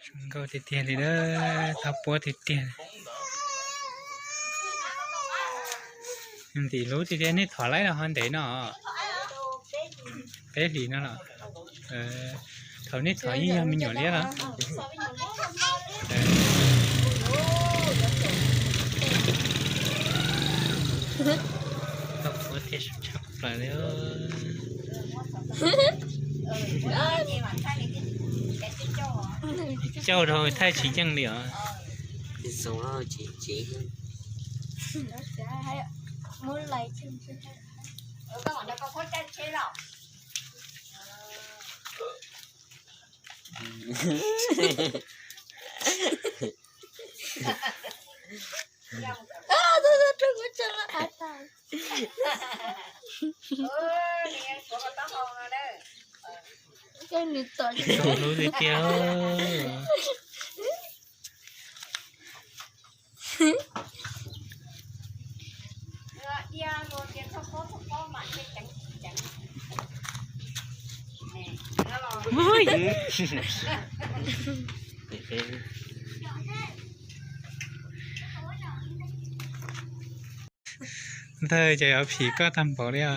Zoo nkauj tiag tiag li na, thauj puab tiag tiag. Ntim lub tiag tiag, nej thov laib los ho ntev no? Peb hlis no los? Thaum nej thov yeej yog me nyuam liab los? Thauj puab tiag tshaj plaws li. Cauj dhau thaij tsis yeej li os. Nws tau zoo hlub tiag tiag. Ntawd ces yuav phim koj tag npaum li os.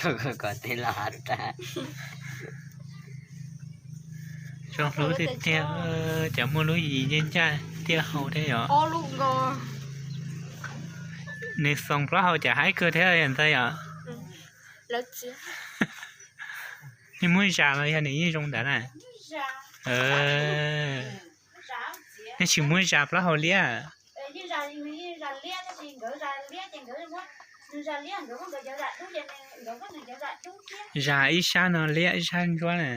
Koj kov tej los has tas. Zoo hlub tiag tiag, cov muaj lub yim ncaj ncaj tiaj hau thiab yom. Nws xoo plaub hau cas haib kawg thiab ntag yom. Nej muab zas los yog nws yeej zoo ntawd na? Nej tsis muab zas plaub hau liab? Zas ib sab no liab ib sab ntsuab na.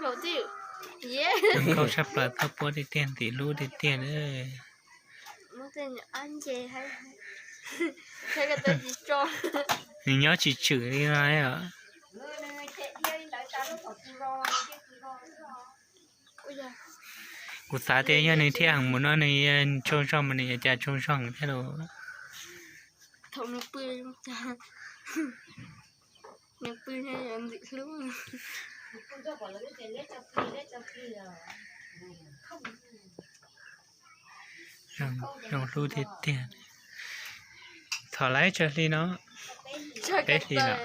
Zoo nkauj tshaj plaws, thauj puab tiag tiag, ntim lub tiag tiag na. Nws nyob tsis tswm li no os. Kuv xav tias yog nws thiaj heev mus no nws tsaug zog mas nws yuav cas tsaug zog thiab lauj. Zoo hlub tiag tiag. Thov laib tsawg hli no? Peb hli no.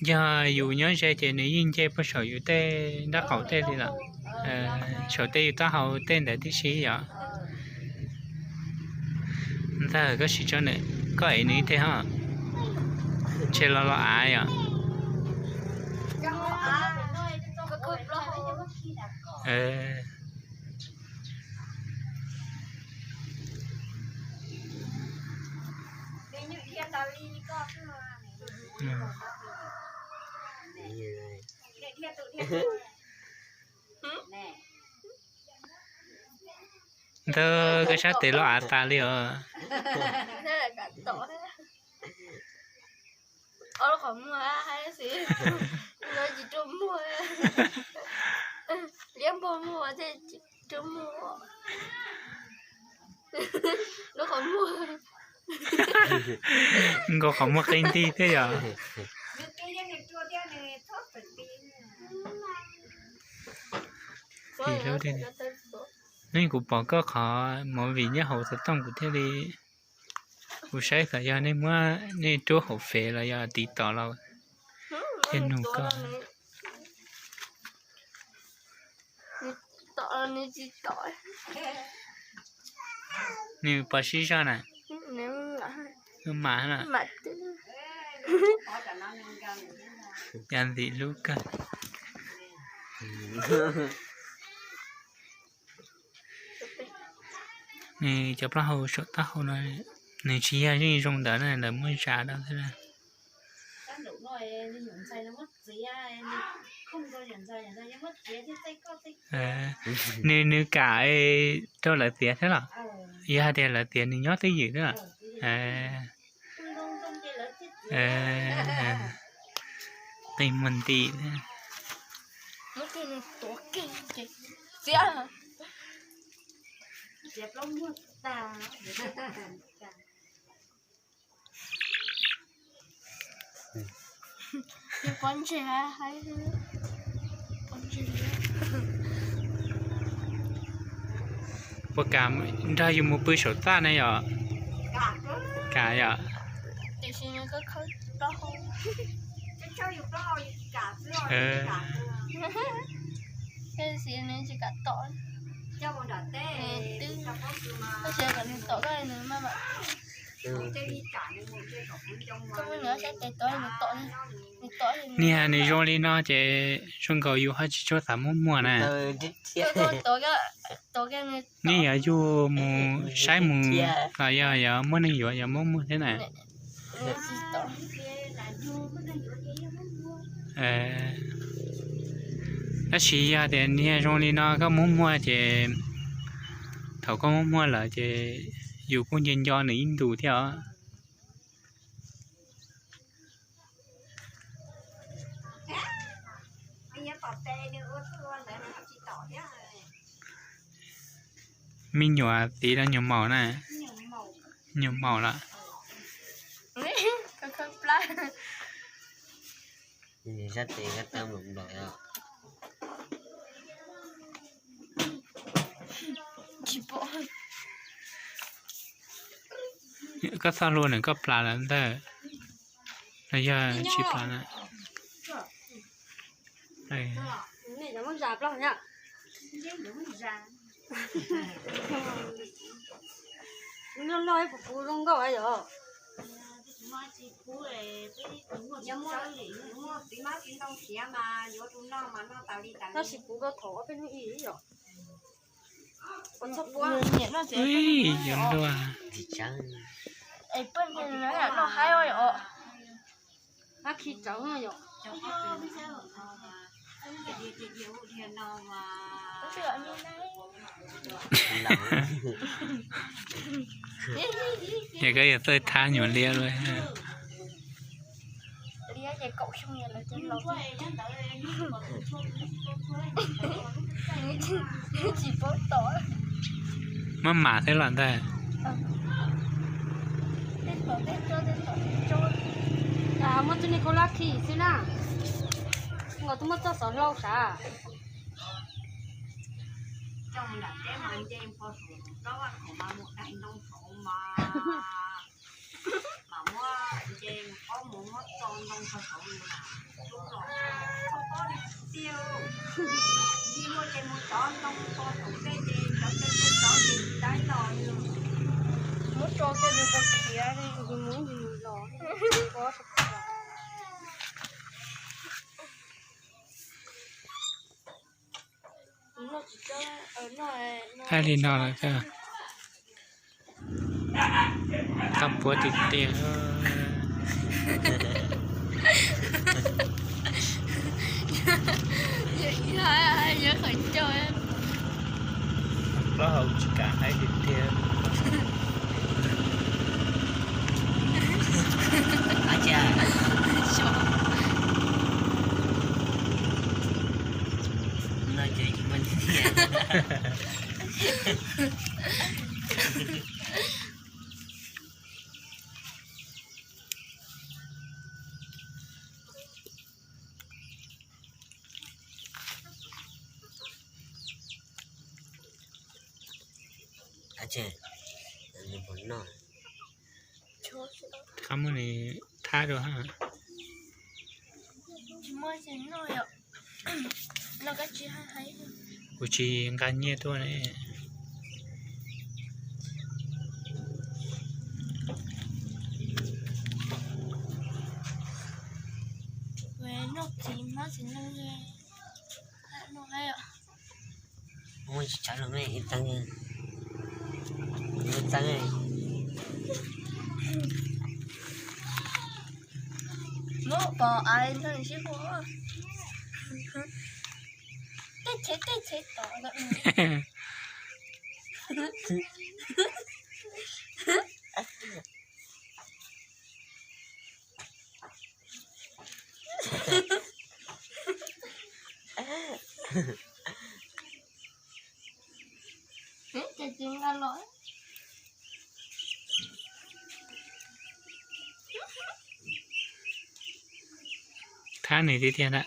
Yog yus nyob ze ces nws yeej nce puag saum yus tej nraub qaum tej li lawm. Saum tej yus taub hau tej ntawd tib si yom. Ntag, koj sim tso nws, koj ev nws ib teg ho. Ntshe los los av yom. Ntawd koj sab tes loj av tas li os. Ob lub qhov muag hais xwb, tsis rua muag, liab npog muag thiaj rua muag. Lub qhov muag, nkaus qhov muag qi nti thiab yom. Kuv pom koj qhov movie nyob hauv xov tooj kuv thiaj li, kuv saib xyov yog nej muab nej rub hauv fev los yog tiv tauj los thiaj nug koj. Nws pom sib zog na. Mas na, yog ntxim hlub kawg. Nws cov plaub hau saum taub hau no, nws tsis yog zeej zoo ntawd na, lawv muab zam rau xwb na. Nws, nws kam rau lawv txiav thiab los? Yog hais tias lawv txiav nws nyob twj ywm thiab los? Qi muag nti. Puas kam nrog yus mus pw saum txaj na yom? Kam yom? Niag nws zoo li no ces zoo nkaus yus ho tsis tshua xav muab muag na. Nej yuav yug mus saib mus los yog yuav muab neeg yuav yuav muab muag thiab na. Tab sis yog tias niag zoo li no koj muab muag ces thaum koj muab muag lawm ces yus kuj nco nco nws ib ntus thiab os. Me nyuam txiv los nyuam maum na? Nyuam maum lawm. Koj txhob hlua nws, koj plas lawm ntag. Los yog tsis plas na? Loj loj puv puv zoo nkauj yom. Tab sis puv rau thaum ob peb hnub ib yom. Yuav luaj. Hab khi tsawv no yom. Ces koj yuav txawj thab nyuam liab lawm. Muab mam xwb los ntag. Muab txoj niag khaub hlab khi xwb na. Nkaus twb muab txoj xov hlau sav. Coj nram teb mas nce pog saum tsob vaj khaum mas mus daig ntoo saud mas, mas muab nce pob mus muab txo ntoo pog saud mas tub los txhob pob li tiag. Nce muaj ces mus tov ntoo pog saum tej ces cov tej tej tov ces daig los. Muab tso kiag mus tau khiav li, mus mus los pob. Thaij li no lawm thiab. Tau puav tiag tiag. Plaub hau tsis kam haib tiag tiag. No ces tsis muaj tiag. Qab muab nws thab rau ha. Kuv tsis nqa nyiaj tuaj ne. Muaj tsis tsawg los me ib teev. Muab pov ai nrog sib hu. Tej chev tej chev tom. Ces tsis nqa los. Thab nws tiag tiag na.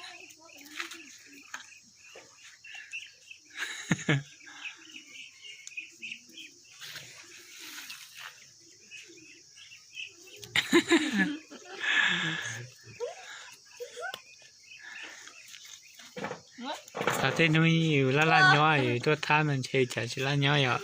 Txog tej hnub yus laj laj nyob yus tuaj thab mas ntshe cas tsis laj nyob yom.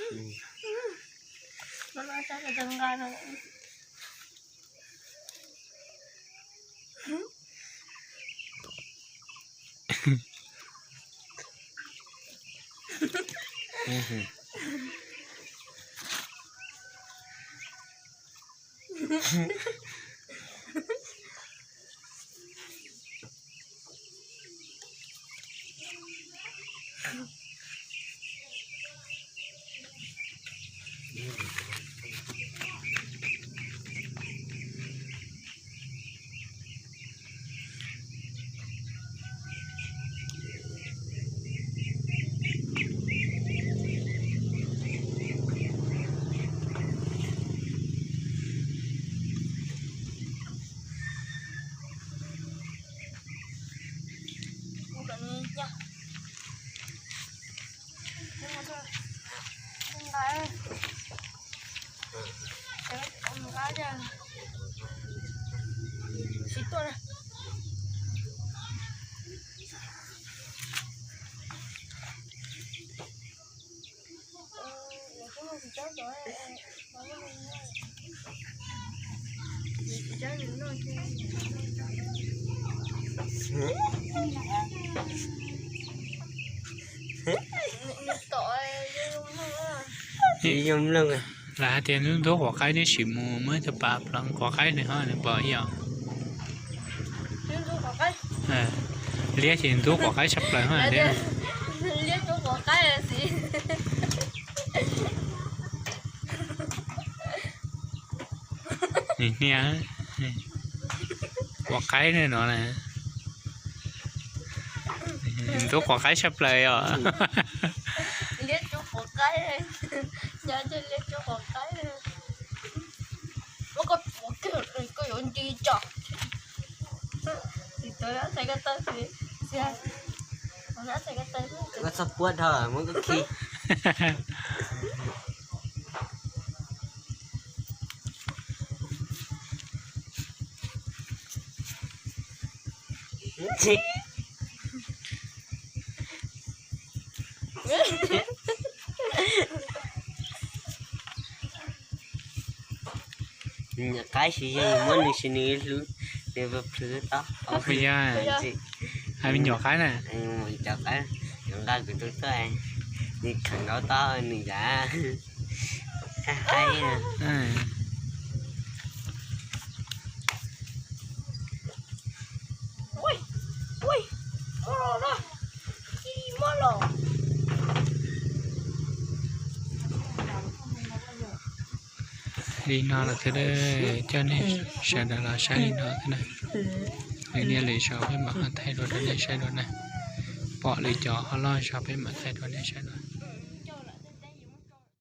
Tsis zoo mloog. Lawv hais tias ntub ntub quav qaib neb sim mus muab tus pas pleev quav qaib nws ho nws pom ib yam. Liab ces ntub quav qaib tshaj plaws ho. Nws hnia quav qaib ne no na. Ntub quav qaib tshaj plaws os. Liab cuab quav qaib, liab cuab quav qaib. Muab koj puav kiag koj yuav nti tso. Koj txhob puab dhau, muab koj khi. Nyuam qaib tsis yeej muab nws tsis nws hlub, nws plhws tau. Hais me nyuam qaib na. Cov qaib, nqa kuv tus tuaj, nws kheev nkaus tau nws yav haib. Li no lawm thiab, coj nej sawv daws los saib li no thiab na. Lwm niaj lwm zaus peb mam ho thaij dua rau nej saib dua na. Pom lwm cov ho loj zog peb mam thaij dua nej saib dua.